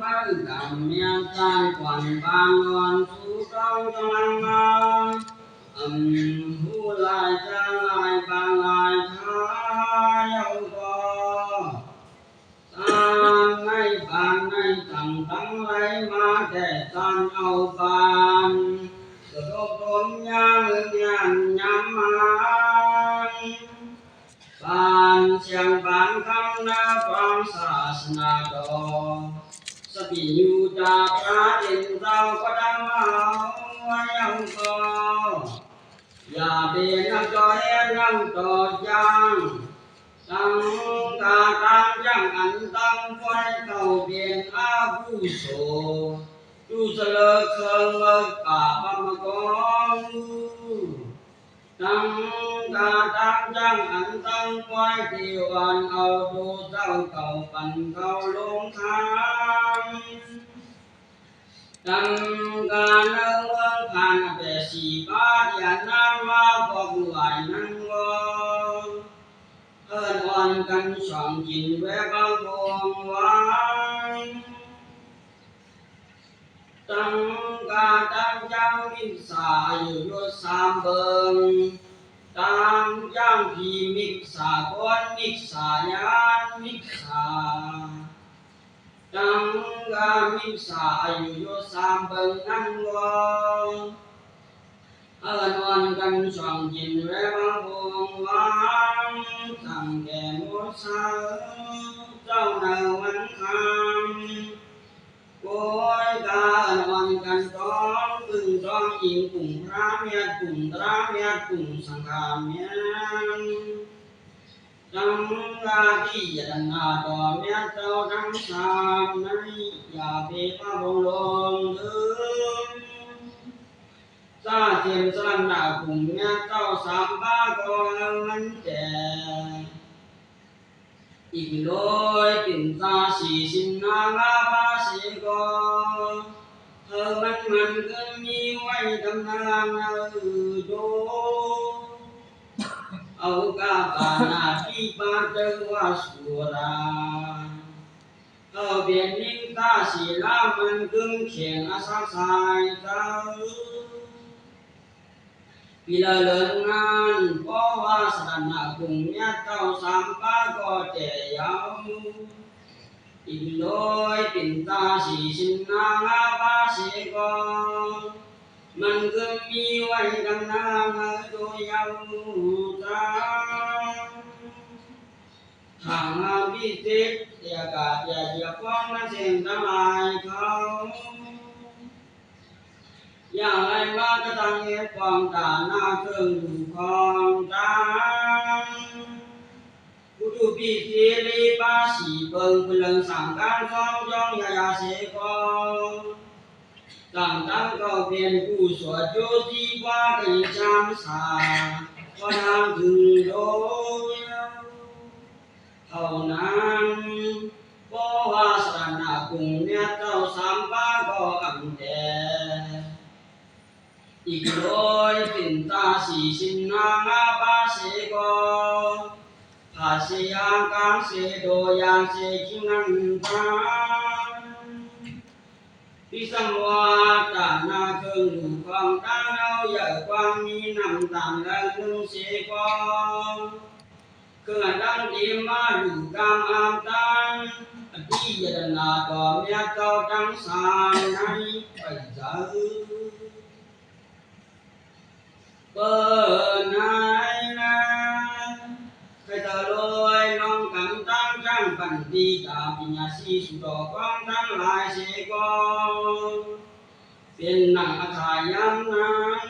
ປານການເມດຕາກວນບານອ່ອນສູ່ຕ້ອງກຳລັງມາ ອຳຮູ້ຫຼາຍຈາຫຼາຍບາງຫຼາຍທາຍເອົາກໍ ຕາມໃນບານໃນຕັງທັງຫຼາຍມາແຕ່ຕານເອົາບານ ສະດົບລົມຍາມຍາມຍາມມາ ປານສຽງປານຄຳນາຟັງສາສະໜາດອກ ສະປິຍູຕາພະເປັນເຈົ້າກໍດຳເອົາໄວ້ເອົາກໍ ຢ່າເປັນນຳຕໍ່ແຮງນຳຕໍ່ຢ່າງ ຕັ້ງກາຕັ້ງຢ່າງອັນຕັ້ງໄວ້ເຂົາເປັນອາວຸໂສ ຈຸສະເລີເຄີງເລີກປາບຳມະກອງ ຕັ້ງກາຕັ້ງຢ່າງອັນຕັ້ງໄວ້ທີ່ອ່ອນເອົາໂຕເຈົ້າເກົ່າປັນເຂົາລົງທານ ຕຳການເມືອງຜ່ານແປດສີ່ບາດ ຢ່ານາມວ່າພວກຫຼວາຍນັ້ນວ່າ ເອີ້ນອ່ອນກັນສອງກິນແວບາງວົງວາຍ ຕັ້ງກາຕັ້ງຢ່າງມິດສາອາຍຸຍົດສາມເບິ່ງ ຕາມຢ່າງທີ່ມິດສາກອນມິດສາຍານມິດສາ ຕັ້ງກາມິດສາອາຍຸຢູ່ສາມເບິ່ງນັ້ນວ່າ ເອີ້ນອ່ອນກັນສອງກິນແວບາງວົງວາງ ຕັ້ງແຕ່ໂມງເຊົ້າເຈົ້າໃນວັນຄ່ຳ ໂກຍກາເອີ້ນອ່ອນກັນຕ້ອງປຶງຕ້ອງອີງກຸງພຣະແມ່ນກຸງຕຣາແມ່ນກຸງສັງຄາແມ່ນ ທັງລາທີ່ຍະຕະນາຕໍ່ແມ່ເຈົ້າທັງສາມໃນ ຢ່າເປພະວົງລົງເດີ ສາເຕັມສະລັນນະກຸມແມ່ເຈົ້າສາມປາກໍໃຫ້ມັນແຕກ ອີກໂລຍເປັນຕາສີສິນນາງາບາເສກໍ ເຮີມັນມັນກໍມີໄວ້ດຳນາງເດີ ເອົາກາບານາທີ່ປາເຕີວ່າສຸລາ ເອົາເປັນນິງຕາສີລາມັນກຶມເຂງອາສາສາຍເຈົ້າ ປີລະເລີນງານ ເພາະວ່າສະຖານະກຸງເມຍເຈົ້າສາມປາກໍແກ່ເຍົາ ອີກໂດຍເປັນຕາສີຊິນນາງາບາເສກໍ ມັນຄືມີໄວ້ດຳນາງໂດຍເຍົາຕາ ຖ້າຫາກວິເສດ ແຕ່ກະຢ່າຢຽບຂອງມັນເສັງທັງຫຼາຍເຂົາ ຢ່າໄຫຼມາກະຕັງເຮັດຂອງຕານາເຄິ່ງຢູ່ຂອງຕານ ອຸຕຸປິເສລີປາສີເບິ່ງເພິ່ນເລິງສັງການສອງຈອງຍາຍາເສກໍ ຕັ້ງຕັ້ງເຂົາເປັນຜູ້ສວດໂຍຕິກວ່າກະຍິງຈາມສາ ກໍທາງເຖິງໂດຍ ເທົ່ານັ້ນ ບໍ່ວ່າສະຖານະກຸງເມຍເຈົ້າສາມປາກໍອຳແຕ່ ອີກໂດຍເປັນຕາສີຊິນນາງາບາເສກໍ ພາເສຍາກາງເສໂດຍາເສຄິງນັນຕາ ພິສຳວາຕານາເຄິ່ງຢູ່ຂອງຕາເຮົາ ຢາກຄວາມມີນ້ຳຕານແລະໜຶ່ງເສກໍ ເຄື່ອງອັນດັງເຕມາລູກາມອາມຕານ ອະຕິຍະຕະນາຕໍ່ເມຍເຈົ້າທັງສາມໃນໄປເຈີ ເປີນນາຍນາ ໃຫ້ຕະລອຍນ້ອງກັນຕັ້ງຈ້າງປັນຕີຕາປິນຍາສີສຸດອກຂອງທັງຫຼາຍເສກໍ ເປັນໜັງອາທາຍາມນັ້ນ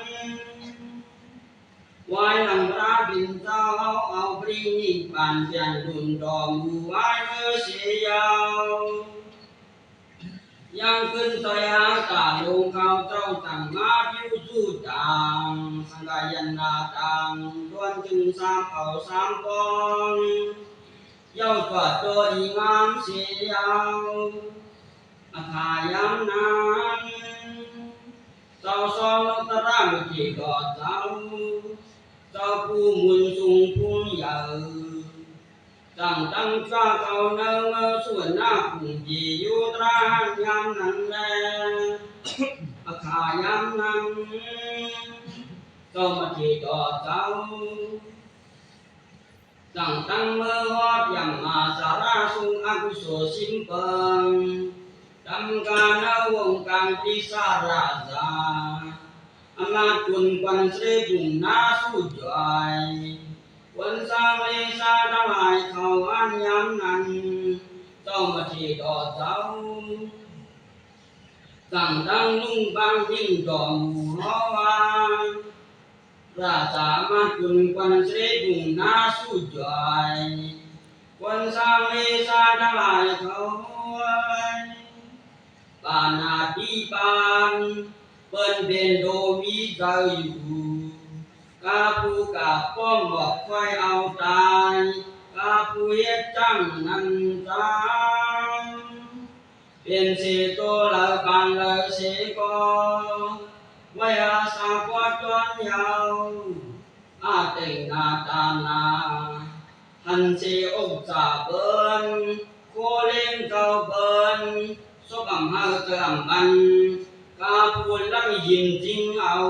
ວາຍຫຼັງພະເປັນເຈົ້າເອົາປະລິນິບບານ ຈຽນດຸນດອມຫູວາຍເມີເສເຍົາ ຍັງຂຶ້ນໄຕຫາກາລົງເຂົາເຈົ້າຕັ້ງມາຜິວສູ່ຕ່າງ ສັງກາຍນາຕ່າງ ດວນຈຶ່ງສາມເອົາສາມປອງ ເຍົາກວ່າໂຕດີງາມເສເຍົາ ອາຄາຍາມນັ້ນ ເຈົ້າຊອງນົກຕະຣາມະເກດອດເຈົ້າ ເຈົ້າຜູ້ໝູນສູງພູມໃຫຍ່ ຕັ້ງ ຕັ້ງຊົ່ວຄາວໃນເມືອງສຸວັນນະພູມທີ່ຢູ່ຕະຫຼາດຍາມນັ້ນແລ ອາຄາຍາມນັ້ນ ເຈົ້າມາທີ່ຕໍ່ເຈົ້າ ຕັ້ງຕັ້ງເມືອຮອດຍາມມາສາລາສຸງອາກຸໂສຊິມເປິງ ດຳການເອົາວົງການຕິສາລາຊາ ອຳນາດກຸນກວັນເສບຸງນາສູ່ຈອຍ ຄວນສ້າງເລຊາທັງຫຼາຍເຂົ້າອ່ານຍາມນັ້ນ ເຈົ້າມາທີ່ຕໍ່ເຈົ້າ ຕັ້ງຕັ້ງລຸງບາງຍິ່ງດອມຫົວວ່າ ລາຊາມາກຸນກວັນເສບຸງນາສູ່ຈອຍ ຄວນສ້າງເລຊາທັງຫຼາຍເຂົາເອີຍ ປານາຕິປານ ເພິ່ນເປັນໂດມີໃຈຢູ່ ກາຜູ້ກາປ້ອມບອກຂ້ອຍເອົາຕາຍ ກາຜູ້ເຮັດຈັ່ງນັ້ນຕາຍ ເປັນເສໂຕລາວປານລາວເສກໍ ໄວອາສາກວ່າຕອນເຍົາ ອາເຕັງນາຕານາ ຫັນເສອົກສາເບິ່ນ ໂຄເລນເຈົ້າເບິ່ນ ສົບອຳເຮົາເຕີອຳບັນ ກາຜູ້ລັກຍິນຈິງເອົາ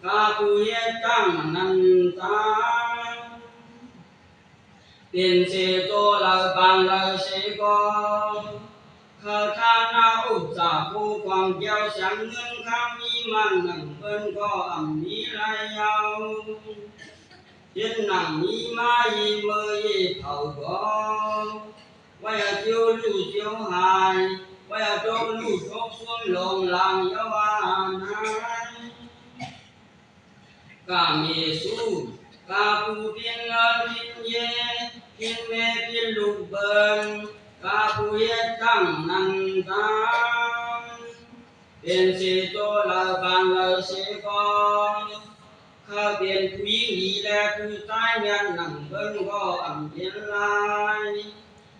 ກາຜູ້ເຮັດຈັ່ງນັ້ນຕາຍ ເປັນເສໂຕລາວບາງລາວເສກໍ ເຂົາທ່ານາອຸດສາຜູ້ຄອງແກ້ວສຽງເງິນຄຳມີມານນຳເພິ່ນກໍອຳມີຫຼາຍເຍົາ ເຫັນໜັງມີມາອີເມີເອເຜົາກໍ ໄວ້ເອົາຈຽວລູກຈຽວຫາຍ ໄວ້ເອົາຕົກລູກຕົກຊຸມລົງລາງຢ່າວ່ານາຍ ກາເມສຸ ກາຜູ້ພິນເລີນພິນເຍ ພິນເມພິນລູກເບິ່ນ ກາຜູ້ເຮັດຈັ່ງນັ້ນຕາມ ເປັນເສໂຕລາວບາງລາວເສກໍ ເຂົາເປັນຜູ້ຍິງດີແລະຜູ້ຊາຍແມ່ນນຳເບິ່ງກໍອຳເປັນຫຼາຍ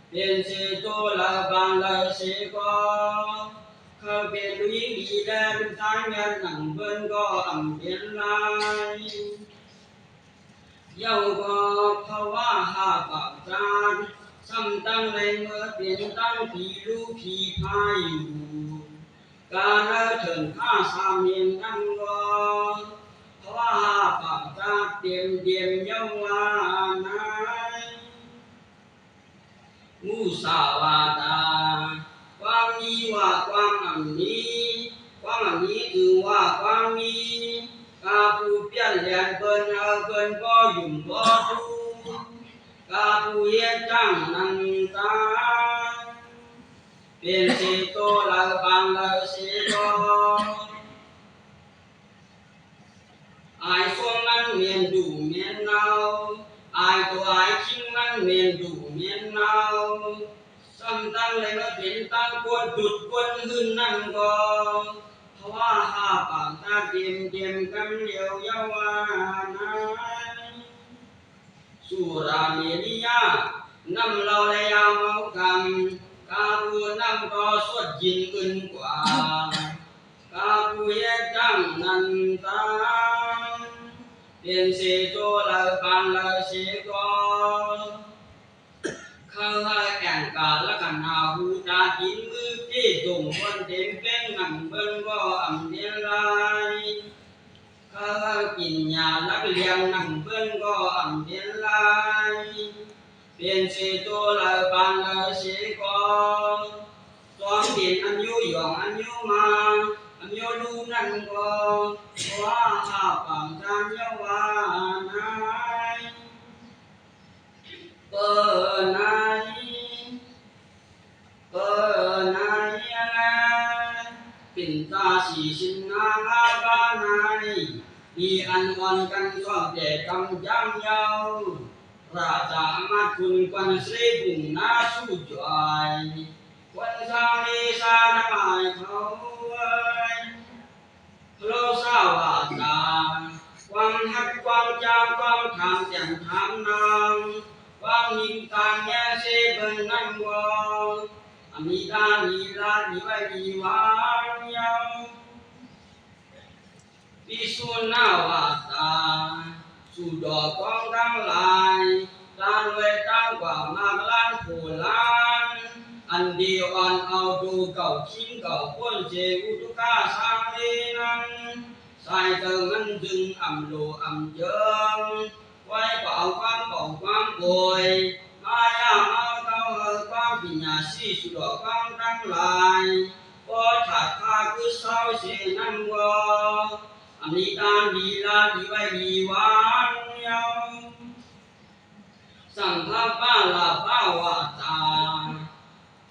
ເປັນເສໂຕລາວບາງລາວເສກໍ ເຂົາເປັນຜູ້ຍິງດີແລະຜູ້ຊາຍແມ່ນນຳເບິ່ງກໍອຳເປັນຫຼາຍ ເຍົາກໍພະວາຫາປາກຈານ ຊ້ຳຕັ້ງໃນເມືອເປັນຕັ້ງຜີລູກຜີພາຍຢູ່ ການເທີນພາສາມເຫັນນັ້ນກໍ ພະວາຫາປາກຈານເຕັມເຕັມເຍົາວ່ານາຍ ມຸສາວາດາ ຄວາມມີວ່າຄວາມອັນມີ ຄວາມອັນມີຖືວ່າຄວາມມີ ກາຜູ້ປ່ຽນແລນເພິ່ນເອົາເພິ່ນບໍ່ຫຍຸ້ມບໍ່ທຸກ ກາຜູ້ເຮັດຈັ່ງນັ້ນຕາຍ ເປັນເສໂຕລາວບາງລາວເສກໍ ອາຍສົມມັນແມ່ນດຸແມ່ນເນົ່າ ອາຍໂຕອາຍຄິງມັນແມ່ນດຸແມ່ນເນົ່າ ຊ້ຳຕັ້ງແລະມາເປັນຕັ້ງກົນດຸດກົນອື່ນນັ້ນກໍ ພະວາຫາປາກຕາເຕັມເຕັມກຳລຽວຢ່າວ່ານາຍ ສຸລາເມລະຍາ ນ້ຳເຫຼົ້າແລະຢາເມົາກຳ ກາຜູ້ນ້ຳກໍສົດຢິນອື່ນກວ່າ ກາຜູ້ເຮັດຈັ່ງນັ້ນຕາມ ເປັນເສໂຕລາວປານລາວເສກໍ ເຂົາໃຫ້ແອງກາລັກຂະນາຫູຕາຕີນມືເປຕົງຄົນເຕັມເປັງນັ່ງເບິ່ງກໍອຳເປັນຫຼາຍ ເຂົາໃຫ້ກິນຢາລັກລ້ຽງນັ່ງເບິ່ງກໍອຳເປັນຫຼາຍ ເປັນເສໂຕລາວປານລາວເສກໍ ສອງເປັນອາຍຸຢອງອາຍຸມາ ອາຍຸລູກນັ້ນກໍ ພະວາຫາປາງຈານຢ່າວ່ານາຍ ເປີນາຍ ເປີນາຍ ເປັນຕາສີຊິນນາງາບານາຍ ມີອັນອ່ອນກັນຊອບແຕ່ກຳຈຳເຍົາ ລາຊາອາມາດຄຸນກວັນເສບຸງນາສູ່ຈອຍ ຄວັນຊາເມຊາທັງຫຼາຍເຂົາເອີຍ ພະໂລສາວາດາ ຄວາມຮັກຄວາມຈາງ ຄວາມຖາມແຕ່ງຖາມນາງ ຄວາມນິນທາແຍງເຊເບິ່ງນຳວອງ ອາມີຕາມີລາດມີໄວ້ມີວາງເຍົາ ພິສຸນາວາດາ ສູ່ດອກກອງທັງຫຼາຍ ຕານໄວ້ຕາ ກວ່າມາກລ້ານໂຄລານ ອັນດີອ່ອນເອົາໂຕເກົ່າຄິງເກົ່າພົ້ນເສອຸທຸກາສາເລນັງ ສາຍເຕີງມັນຈຶ່ງອຳໂລອຳເຈີງ ໄວ້ກວ່າເອົາຄວາມເປົ່າຄວາມໂອຍ ມາຍາມາເອົາເອົາຄວາມປິນຍາສີສຸດອກຄວາມທັງຫຼາຍ ບໍ່ຂາດຄາຄືເຊົາເສນັ້ນບໍ່ ອຳນິຕານດີລາດີໄວດີວານເຍົາ ສຳພະປາລະປະວາຈາ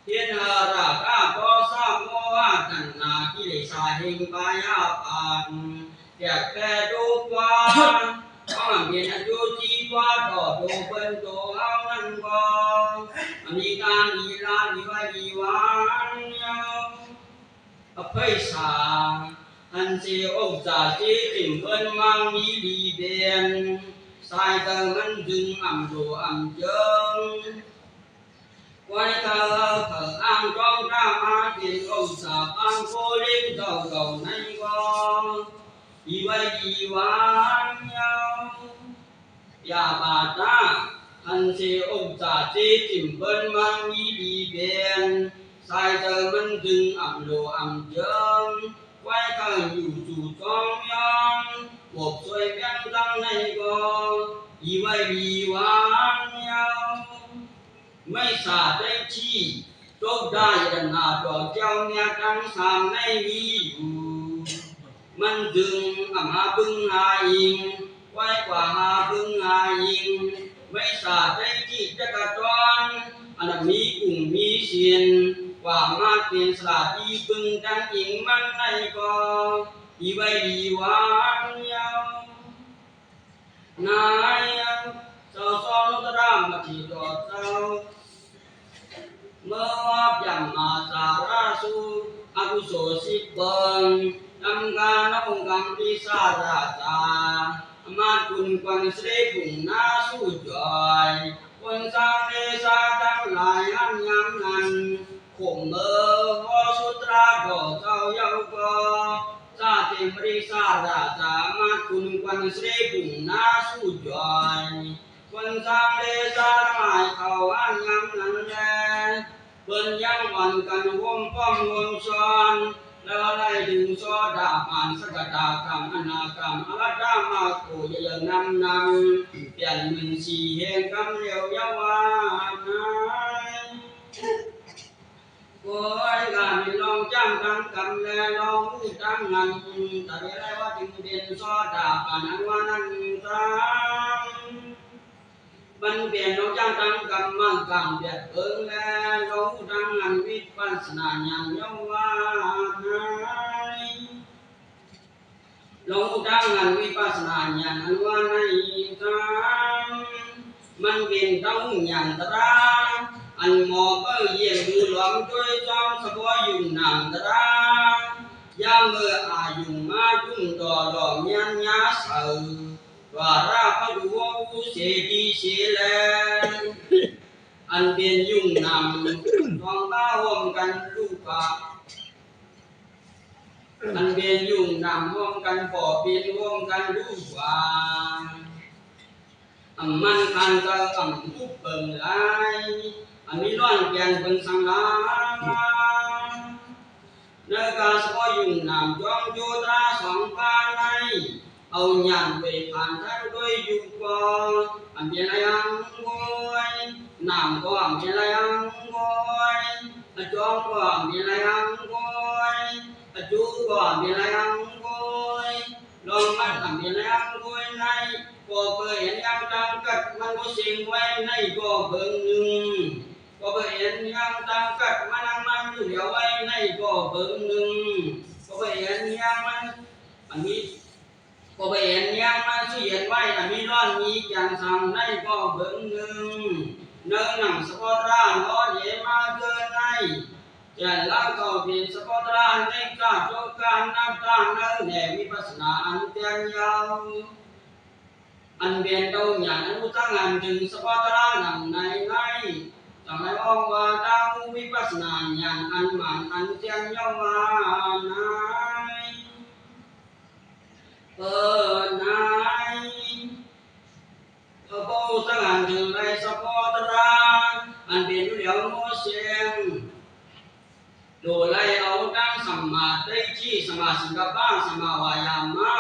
ເຮັດໃຫ້ລາຄາບໍ່ຊາບໂມຫະຕັນຫາກິເລສາເຮັງປາຍາບານ ແຕກແຜ່ໂດກວ່າ ຄວາມເປັນອາຍຸຈີວາຕໍ່ໂຕເພິ່ນໂຕເຮົານັ້ນບໍ່ ອຳນິຕານດີລາດີໄວດີວານເຍົາ ອະໄພສາ ຫັນເສອົກສາເຈຈິມເພິ່ນມັງມີດີເບນ ສາຍເຕີງມັນຈຶ່ງອຳໂລອຳເຈີງ ໄວ້ເຂົາເຂົາອ້າງຕ້ອງຕາມມາເປັນອົງສາປາງໂຄເລັງເຈົ້າເກົ່າໃນວໍ ດີໄວດີວານເຍົາ ຢາບາດຕາ ຫັນເສອົງສາເຈຈິມເພິ່ນມັງມີດີເບນ ສາຍເຕີງມັນຈຶ່ງອຳໂລອຳເຈີງ ໄວ້ເຂົາຢູ່ສູ່ຕ້ອງຍອງ ບອກຊ່ວຍແບ່ງທັງໃນກໍ ດີໄວດີວານເຍົາ ໄມ້ສາໄດ້ທີ່ຕົກໄດ້ອັນໜາດອກແກ້ວເມຍທັງສາມໃນມີຢູ່ ມັນຈຶ່ງອຳຫາບຶງຫາອີງ ໄວ້ກວ່າຫາບຶງຫາອີງ ໄມ້ສາໄດ້ທີ່ຈັກກະຕອນ ອັນມີກຸງມີສິນ ກວ່າມາເປັນສາດີບຶງທັງອີງມັນໃນກໍ ດີໄວດີວານເຍົາ ນາຍເຈົ້າຊອນໂນຕະລາມະທິດອດເຈົ້າ ເມື່ອວ່າພຽງມາສາລາສູ່ອາວຸໂສສິບເບິ່ງ ນຳການອົງກຳລິສາລາຊາ ອາມາດຄຸນຄວັນສະເລບຸງນາສູ່ຈອຍ ຄົນຊາວເນຊາທັງຫຼາຍຫັນຍາມນັ້ນ ຄົມເມີຫໍສຸດຕາກໍເຈົ້າເຍົາກໍ ຊາເຕັມຣິສາລາຊາມາດຄຸນຄວັນສະເລບຸງນາສູ່ຈອຍ ຄົນຊາວເລຊາຫຼາຍເຂົ້າຫາຍາມນັ້ນແລ ເພິ່ນຍັງອ່ອນກັນໂຮມປ້ອມໂຮມຊອນ ແລ້ວໄລ່ດຶງໂສດາປານສະກະດາຄຳອະນາຄຳອະລະດາມາໂກຍະເລີນນຳນຳ ປ່ຽນໝື່ນສີແຫ່ງຄຳລຽວຍາວານາຍ ໂອ້ຍ ການເປັນລອງຈ້າງທັງກຳແລລອງຮູ້ທັງງານ ຕະເວລາວ່າຈຶ່ງເປັນໂສດາປານອັນວ່ານັ້ນຕາມ ມັນເປັນລອງຈ້າງທັງກຳມັນກາງແບບເບິ່ງແລລອງຮູ້ທັງງານວິປັດສະນາຍານເຍົາວານາຍ ລອງຮູ້ທັງງານວິປັດສະນາຍານອັນວ່າໃນຕາມ ມັນເປັນເຕົ້າຍານຕະລາ ອັນໝໍເປີຢຽນດູຫຼອມໂດຍຊອມສະເພາະຍຸງນາງຕະລາ ຍາມເມື່ອອາຍຸມາຈຸ່ມຕໍ່ຫຼໍ່ມຍານຍາເສົາ ວາລະພະດູໂວອູເສດີເສແລ ອັນເປັນຍຸງນຳ ຕ້ອງມາຮ່ວມກັນລູກປະ ອັນເປັນຍຸງນຳຮ່ວມກັນບໍ່ເປັນຮ່ວມກັນຮູ້ວ່າ ອຳມັນຄັນເຈົ້າອຳຮູບເບິ່ງຫຼາຍ ອຳມີລ້ອນແກ່ນເບິ່ງສັງລາ ໃນກາສະເພາະຍຸງນຳຈອມໂຍຕາສອງປາໃນ ເອົາຍານໄປຜ່ານທັງດ້ວຍຢູ່ກໍ ອຳເປັນລະຍັງໂກຍ ນຳກໍອຳເປັນລະຍັງໂກຍ ອະຈອມກໍອຳເປັນລະຍັງໂກຍ ອະຈຸກໍອຳເປັນລະຍັງໂກຍ ລອງມັນອຳເປັນລະຍັງໂກຍໃນ ກໍເປີເຫັນຍັງຕັງກັດມັນບໍ່ເສັງໄວ້ໃນກໍເບິ່ງໜຶ່ງ ກໍເປີເຫັນຍັງຕັງກັດມັນນັງມັນຢູ່ຫຼຽວໄວ້ໃນກໍເບິ່ງໜຶ່ງ ກໍເປີເຫັນຍັງມັນ ອັນນີ້ ກໍໄປເຫັນຍາມມັນຊິເຫັນໄວ້ ອັນມີຮ້ອນມີກຽງສັງໃນກໍເບິ່ງໜຶ່ງ ເນີໜັງສະເພາະຕານອນເອມາເກີນໃນ ແກ່ນລາວເຂົ້າເປັນສະເພາະຕານໃນການໂຕການນຳຕານເນີແນວິປັດສະນາອັນແຕ່ນຍາວ ອັນເປັນເຕົ້າຍານອະນຸສັງຫັນເຖິງສະເພາະຕານນຳໃນໃນ ຈັ່ງໄດ້ອອກວ່າຕາຫູວິປັດສະນາຍານອັນໝານອັນແຕ່ນຍາວວ່າໃນ ເອີ ນາຍ ພະໂພສະຫວັນເຖິງໄດ້ສະເພາະຕະລາ ລຽວໂມເຊງ ໂດຍໄລ່ເອົາທັງສຳມາໄຕຣະທິ, ສຳມາສັງກັບປະ, ສຳມາວາຍາມະ,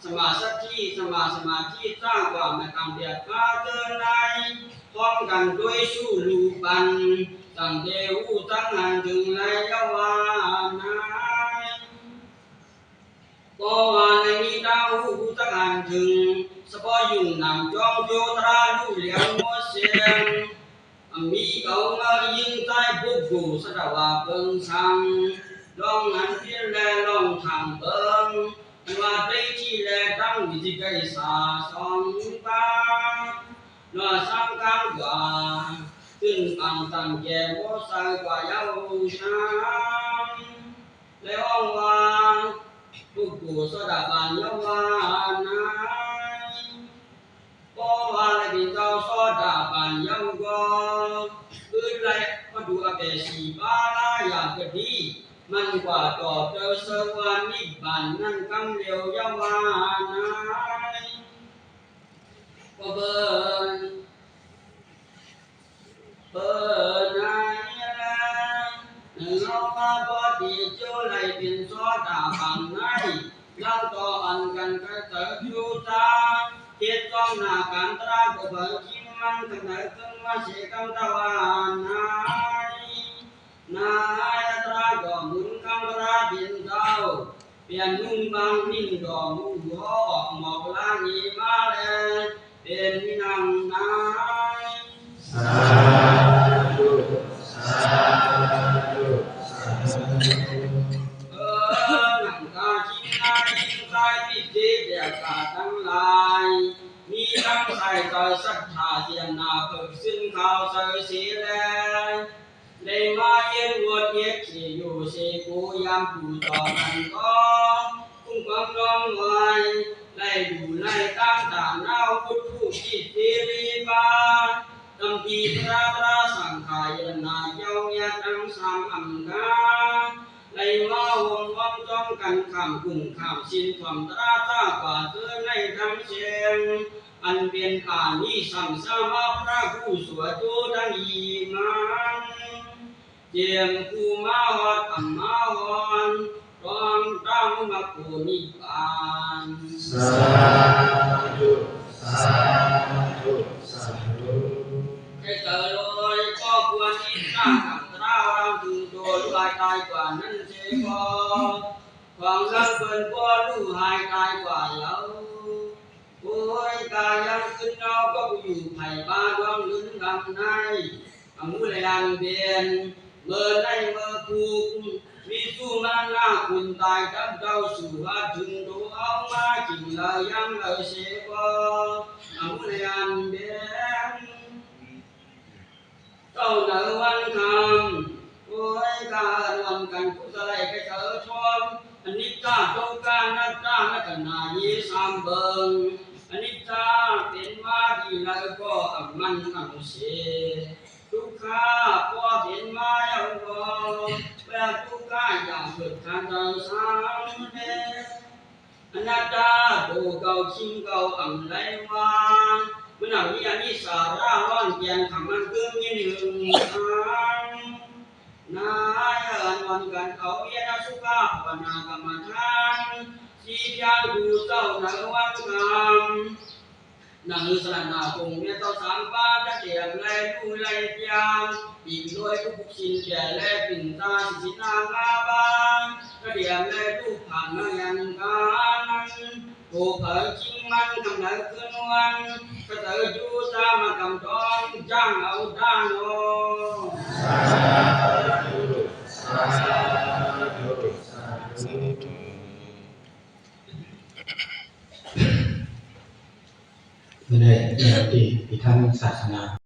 ສຳມາສັດທິ, ສຳມາສະມາທິ ສ້າງຄວາມມາຕັ້ງແບບມາເຕີນໃນ ພ້ອມກັນໂດຍສູ້ລູປັນ ຕັ້ງແຕ່ຮູ້ຈັກຫັນເຖິງໄລຍະວານາຍ ກໍວ່າໃນນີ້ດາວຮູ້ຈັກຫັນເຖິງ ສະເພາະຍຸງນຳຈອມໂຈຕຣາລູກຫຼຽວໂມເຊງ ອາມີເຂົາເມື່ອຍິງໃສ່ບຸກໂກສະດາວາເບິ່ງສັງ ລອງຫັນພິນແລລອງຖາມເບິ່ງ ວ່າໄດ້ທີ່ແລຕັ້ງວິທິໄກສາສອງປາ ນອດສາມກາງກວ່າ ຂຶ້ນປັງຕັ້ງແກ່ບໍ່ໃສ່ກວ່າເຍົານາມ ແລຮ້ອງວ່າ ບຸກໂກໂສດາບັນເຍົາວານາຍ ກໍວ່າແລເປັນເຈົ້າໂສດາບັນເຍົາກໍ ຄືໄລປະດູອະເປສີບາລາຢາກະດີ ມັນກວ່າຕໍ່ເຕີເສີວ່ານິບບານນັ້ນກຳເລວເຍົາວານາຍ ກໍເບິ່ງ ເປີນາຍລະ ເຮົາວ່າບໍ່ດີເຈົ້າໄດ້ເປັນໂສດາບັນໃນ ເຮົາຕໍ່ອັນກັນກະເຕີຢູ່ຕາ ເຮັດຕ້ອງໜ້າການຕາບໍ່ເບິ່ງກິນມັນກັນເຕີເກີນວ່າເສກັນຕະວານາຍ ນາຍຕະຕຣາກໍໝູນຄຳພະລາເປັນເຈົ້າ ປ່ຽນນຸ່ງບາງນິນດອກໝູ່ຫໍອອກໝອກລາງເອມາແລ ເປັນນາງນາຍ ສາທຸ ສາທຸ ສາທຸ ເອີ ນັງກາຈິນນາຍ ໃຕ້ພິທີແດກາທັງຫຼາຍ ມີທັງໃສ່ໃຈສັດທາ ສຽງໜ້າເພິກຊຶ້ງຂາວໃສເສແລ ໄດ້ມາເຮັດວອດເຮັດເສໂຍເສໂກຍາມຜູ້ຕໍ່ກັນກໍ ຄຸ້ມຄອງນ້ອມໄວ້ ໄດ້ດູໄລຕາມຕານາວພຸດທຸກິດຕິລີບາ ຕຳປີພະຕຣາສັງຂາຍນາເຈົ້າຍາທັງສາມອຳກາ ໄດ້ມາຮ່ວມຮ່ວມຈ້ອມກັນຂ້າມກຸ້ງຂ້າມສິນ ຄວາມຕຣາຕາກວ່າເກີນໃນທັງເຊງ ອັນເປັນອານິສັງສະມາພະຄູສວດໂຕທັງອີມັງ ເຈມຄູມາຮອດອຳມາຮອນ ຕ້ອງຕາມມັກໂກນິບານ ສາທຸ ສາທຸ ສາທຸ ໃຫ້ເຈົ້າໂລຍກໍຄວນອິດຕາກັງຕາລາງເຖິງໂຕລວຍຕາຍກວ່ານັ້ນເສກໍ ຂອງເຮົາເພິ່ນບໍ່ຮູ້ຫາຍຕາຍກວ່າເຮົາ ໂອ້ຍ ກາຍັງຂຶ້ນເຮົາກໍຢູ່ໄຜບ້າດວງເງິນດຳໃນ ອະມຸລະຍັນເບນ ເມີໃນເມີພູກ ວິສຸມານາຄຸນຕາຍກັບເຈົ້າສູ່ວ່າເຖິງໂຕເຮົາມາກິນເລີຍຍັງເລີຍເສກໍ ອະມຸລະຍັນເບນ ເຈົ້າໃນວັນຄ່ຳ ໂອ້ຍ ການອນກັນຜູ້ສະໄລກະເຈີທອນ ອະນິດຈາ ທຸກຂາ ອະນັດຕາ ລັດຕະນາເຍສາມເບິ່ງ ອະນິດຈາ ເປັນມາດີແລ້ວກໍອຳມັນອຳເສ ທຸກຂາ ກໍເປັນມາແລ້ວກໍ ແປທຸກຂາ ຢ່າເພິກທານເຈົ້າສາມເດ ອະນັດຕາ ໂຕເກົ່າຈິງເກົ່າອຳໄລວ່າ ມັນອະມີອະນິສາລາຮ້ອນແກ່ນຂຳມັນເກີນຍິນຫຶງທາງ ນາຍເອີນວອນກັນເອົາວຽນະສຸຂາພາວະນາກຳມະຖານ ສີພຽງຜູ້ເຈົ້າໃນວັນຄ່ຳ ນຳສະລະນາອົງແມ່ເຈົ້າສາມປານ ກະຕຽມໄລລູໄລພຽງ ອີກໂດຍຜູ້ຜູ້ສິນແກ່ແລປິ່ນຕາສິນນາງາບາງ ກະຕຽມໄລລູກຜ່ານມາຍັງການ ໂຕເຜີຍຈິງມັນກຳເນີດຂຶ້ນວັນ ກະເຕີຢູ່ຕາມາກຳດອງ ຈ້າງເອົາດານອ ສາທຸ ສາທຸ ສາທຸ ເອີ ເອີ ທີ່ ທີ່ທາງສາສະໜາ